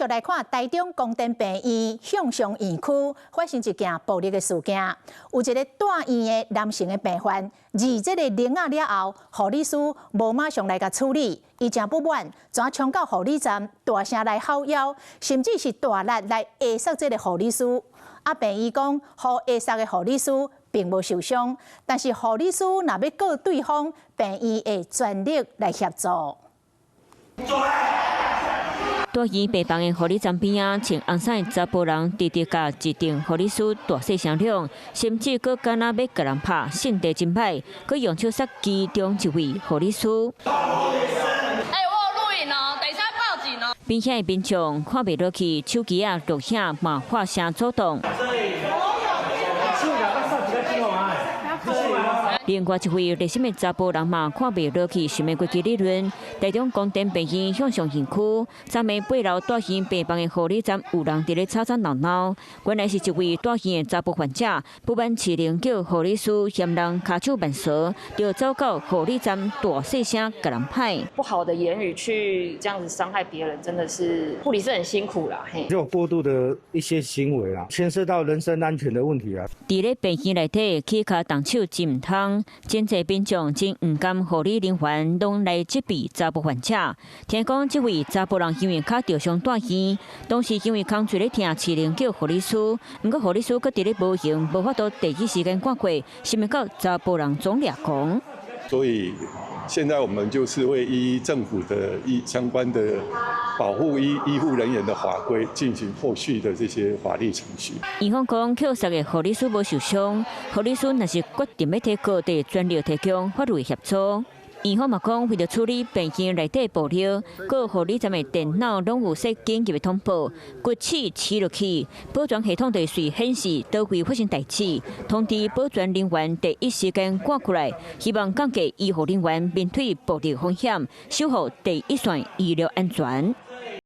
就來看台中江田病院向上院區發生一件暴力的事件，有一个住院的男性的病患，膩這個鈴仔了後，護理師無馬上來共處理，伊誠不滿，怎衝到護理站大聲來吼囂，甚至是大力來下殺這个護理師。啊，病院講，予下殺的護理師並無受傷，但是護理師若欲告對方，病院會全力來協助。住院病房的護理站邊仔，穿紅衫的查埔人直直共一陣護理師大細聲嚷，甚至閣敢若欲共人拍，性地真歹，閣用手殺其中一位護理師。欸，我有錄影哦，等一下報警哦。邊遐的民眾看袂落去，手機仔錄影嘛發聲阻擋。另外一位熱心的查埔人嘛看袂落去，想欲過去理論。台中江田病院向上院區，昨暝8樓住院病房的護理站有人佇咧吵吵鬧鬧。原來是一位住院的查埔患者，不滿市靈叫護理師嫌人跤手慢趖，就走到護理站大細聲共人拍。不好的言語去這樣子傷害別人，真的是護理師很辛苦啦。嘿，這種過度的一些行為啦，牽涉到人身安全的問題啊。佇咧病院內底起跤動手真毋通，真濟民眾真毋甘護理人員攏來責備查埔患者。聽講這位查埔人因為跤著傷住院，當時因為空喙咧疼，市靈叫護理師，毋過護理師閣佇咧無閒，無法度第一時間趕過，想袂到查埔人總掠狂。所以現在我們就是會依政府的醫相關的保護醫護人員的法規進行後續的這些法律程序。院方講，扣殺的護理師無受傷，護理師若是決定欲提告，會全力提供法律協助。院方嘛講，為著處理病院內底暴力，各護理站的電腦攏有設緊急的通報，骨刺刺落去，保全系統就會隨顯示佗位發生代誌，通知保全人員第一時間趕過來，希望降低醫護人員面對暴力風險，守護第一線醫療安全。